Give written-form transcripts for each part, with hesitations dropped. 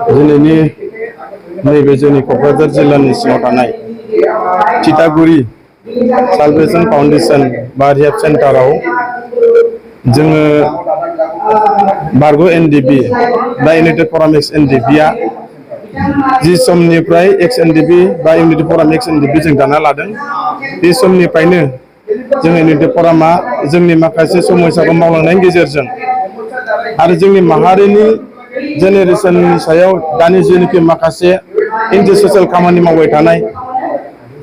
दिनैनि नैबे जोंनि क'क्राझार जिल्लानि सिङाव थानाय थिथागुरि सालभेशन फाउन्डेशन बा रिहेब सेन्टाराव जोङो बारग' एन.ड.बि बा इउनाइटेड फराम EX-NDFB आ जि समनिफ्राय EX-NDFB बा इउनाइटेड फराम EX-NDFB जों दाना लादों बे समनिफ्रायनो जों इउनाइटेड फरामा जोंनि माखासे समस्याखौ मावलांनायनि गेजेरजों आरो जोंनि माहारिनि जेनेरेशननि सायाव दानि जेनाखि माखासे एन्टि ससियेल खामानि मावबाय थानाय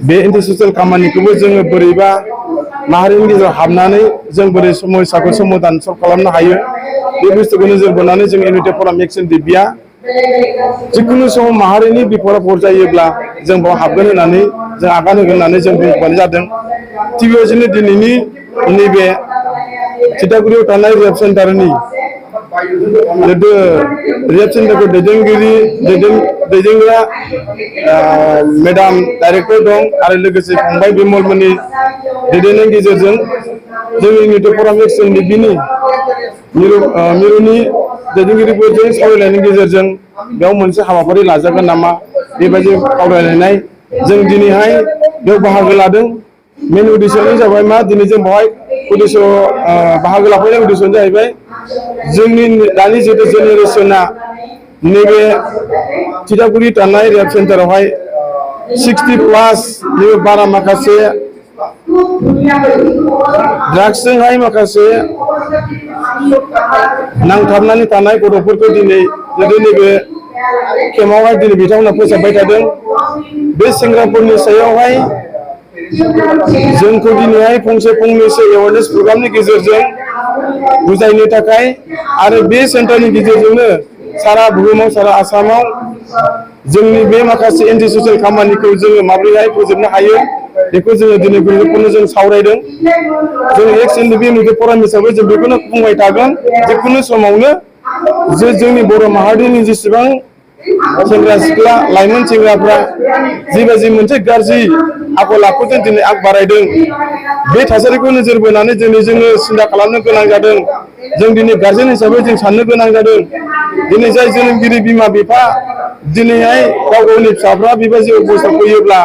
बे एन्टि ससियेल खामानिखौबो जोङो बोरैबा माहारिनि गेजेराव हाबनानै जों बोरै समस्याखौ समाधान सल्भ खालामनो हायो बे बुस्थुखौ नोजोर बोनानै जों इउनाइटेड फराम EX-NDFB आ जिखुनु समाव माहारिनि बिपद आफद जायोब्ला जों बेयाव हाबगोन होननानै जों आगान होगोन होननानै जों बुंनाय जादों। थिग बेबायदिनो दिनैनि नैबे थिथागुरियाव थानाय रिहेब सेन्टारनि रिहेब सेन्टारखौ दैदेनग्रा मेडाम डाइरेक्टर दं आरो लोगोसे फंबाय बिमलमोननि दैदेननायनि गेजेरजों जोंनि इउनाइटेड फराम EX-NDFB मिरुनि दैदेनगिरिफोरजों सावरायनायनि गेजेरजों बेयाव मोनसे हाबाफारि लाजागोन नामा बेबायदि सावरायलायनाय जों दिनैहाय बेयाव बाहागो लादों। मेन उद्देश्यआनो जाबाय मा दिनै जों बेवहाय बाहागो लाफैनाय उद्देश्यआनो जाहैबाय जोंनि दानि जितु जेनेरेशना नैबे थिथागुरि थानाय रिहेब सेन्टारावहाय 60+ नि बारा माखासे ड्राग्सजोंहाय माखासे नांथाबनानै थानाय गथ'फोरखौ दिनै नैबे केम्पआवहाय दिनै बिथांमोना फोसाबबाय थादों। बे सेंग्राफोरनि सायावहाय जोंखौ दिनैहाय फंनैसो एवारनेस प्रग्रामनि गेजेरजों बुजायनो थाखाय आरो बे सेन्टारनि गेजेरजोंनो सारा बुहुमाव सारा आसामाव जोंनि बे माखासे एन्टि ससियेल खामानिखौ जोङो माबोरैहाय फोजोबनो हायो बेखौ जोङो दिनै गुरुफोरनो जों सावरायदों। जों EX-NDFB इउनाइटेड फराम हिसाबै जों बेखौनो बुंबाय थागोन जिखुनु समावनो जे जोंनि बर' माहारिनि जेसेबां सेंग्रा सिख्ला लाइमोन सेंग्राफ्रा जिबायदि मोनसे गाज्रि आखल आखुजों दिनै आग बारायदों बे थासारिखौ नोजोर बोनानै दिनै जोङो सिन्था खालामनो गोनां जादों। जों दिनै गार्जेन हिसाबै जों साननो गोनां जादों दिनै जाय जोनोमगिरि बिमा बिफा दिनैहाय गाव गावनि फिसाफ्रा बेबायदि अबस्थायाव फैयोब्ला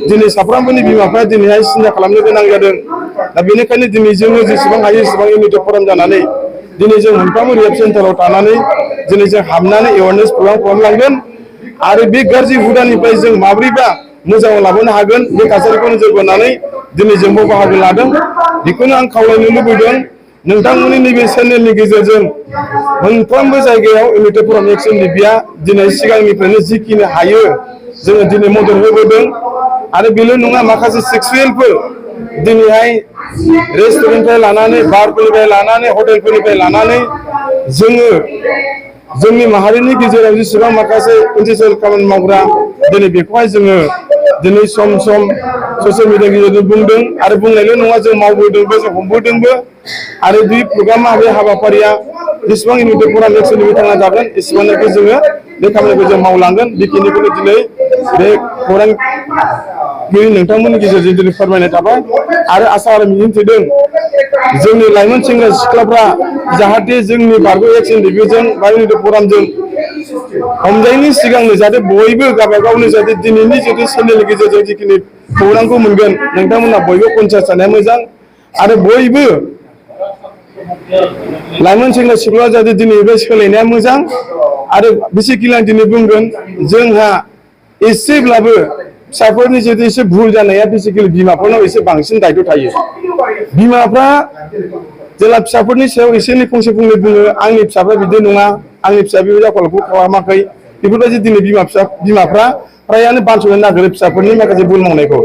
दिनै साफ्रोमबोनि बिमाफ्रा दिनैहाय सिन्था खालामनो गोनां जादों। दा बेनिखायनो दिनै जोङो जेसेबां हायो एसेबां इउनाइटेड फराम जानानै दिनै जों मोनफ्रोमबो रिहेब सेन्टाराव थानानै दिनै जों हाबनानै एवारनेस प्रग्राम खालामलांगोन आरो बे गाज्रि हुदानिफ्राय जों माब्रैबा मोजाङाव लाबोनो हागोन बे थासारिखौ नोजोर बोनानै दिनै जोंबो बाहागो लादों। बेखौनो आं खावलायनो लुबैदों नोंथांमोननि नैबे चेनेलनि गेजेरजों मोनफ्रोमबो जायगायाव इउनाइटेड फराम EX-NDFB आ दिनै सिगांनिफ्रायनो जिखिनि हायो जोङो दिनै मदद होबोदों आरो बेल' नङा माखासे सेक्सुयेलफोर दिनैहाय रेस्टुरेन्टनिफ्राय लानानै बारफोरनिफ्राय लानानै हटेलफोरनिफ्राय लानानै जोङो जोंनि माहारिनि गेजेराव जेसेबां माखासे एन्टि ससियेल खामानि मावग्रा दिनै बेखौहाय जोङो दिनै सम सम ससियेल मिडियानि गेजेरजों बुंदों आरो बुंनायल' नङा जों मावबोदोंबो जों हमबोदोंबो आरो बे प्रग्रामा बे हाबाफारिया जेसेबां इउनाइटेड फराम EX-NDFB थांना जागोन एसेबांनाखि जोङो बे खामानिखौ जों मावलांगोन। बेखिनिखौनो दिनै बे खौरांगिरि नोंथांमोननि गेजेरजों दिनै फोरमायनाय थाबाय आरो आसा आरो मिजिं थिदों जोंनि लाइमोन सेंग्रा सिख्लाफ्रा जाहाथे जोंनि बारग' EX-NDFB जों बा इउनाइटेड फरामजों हमजायैनि सिगांनो जाहाथे बयबो गावबागावनो जाहाथे दिनैनि जितु चेनेलनि गेजेरजों जिखिनि खौरांखौ मोनगोन नोंथांमोना बयबो कनसियास जानाया मोजां आरो बयबो लाइमोन सेंग्रा सिख्ला जाहाथे दिनै बे सोलायनाया मोजां आरो बेसिकेलि आं दिनै बुंगोन जोंहा एसेब्लाबो फिसाफोरनि जितु एसे भुल जानाया बेसिकेलि बिमाफोरनाव एसे बांसिन दायथ' थायो। बिमाफ्रा जेला फिसाफोरनि सायाव एसे एनै फंसे बुङो आंनि फिसाफ्रा बिदि नङा आंनि फिसा बेबायदि आखलखौ खालामाखै बेफोरबायदि दिनै बिमाफ्रा फ्रायानो बानस'नो नागिरो फिसाफोरनि माखासे भुल मावनायखौ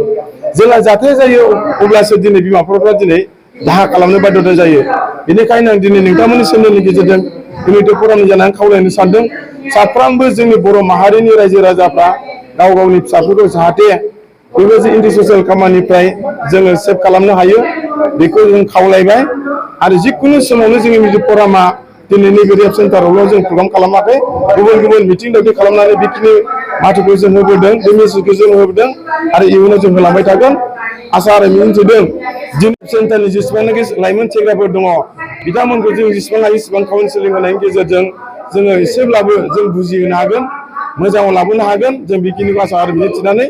जेला जाथाय जायो अब्लासो दिनै बिमाफोरा दिनै दाहा खालामनो बाध्यता जायो। बेनिखायनो आं दिनै नोंथांमोननि चेनेलनि गेजेरजों इउनाइटेड फरामनि जानानै खावलायनो सानदों साफ्रोमबो जोंनि बर' माहारिनि रायजो राजाफ्रा गाव गावनि फिसाफोरखौ जाहाथे बेबायदि एन्टि ससियेल खामानिनिफ्राय जोङो सेभ खालामनो हायो बेखौ जों खावलायबाय आरो जिखुनु समावनो जोंनि इउनाइटेड फरामा दिनै नैबे रिहेब सेन्टारावल' जों प्रग्राम खालामाखै गुबुन गुबुन मिटिं दावथिं खालामनानै बेखिनि माथोखौ जों होबोदों बे मेसेजखौ जों होबोदों आरो इयुनाव जों होलांबाय थागोन। आसा आरो मिजिंथिदों दिनै सेन्टारनि जेसेबांनाखि लाइमोन सेंग्राफोर दङ बिथांमोनखौ जों जेसेबां हायो एसेबां काउन्सिलिं होनायनि गेजेरजों जोङो एसेब्लाबो जों बुजिहोनो हागोन मोजाङाव लाबोनो हागोन जों बेखिनिखौ आसा आरो मिजिंथिनानै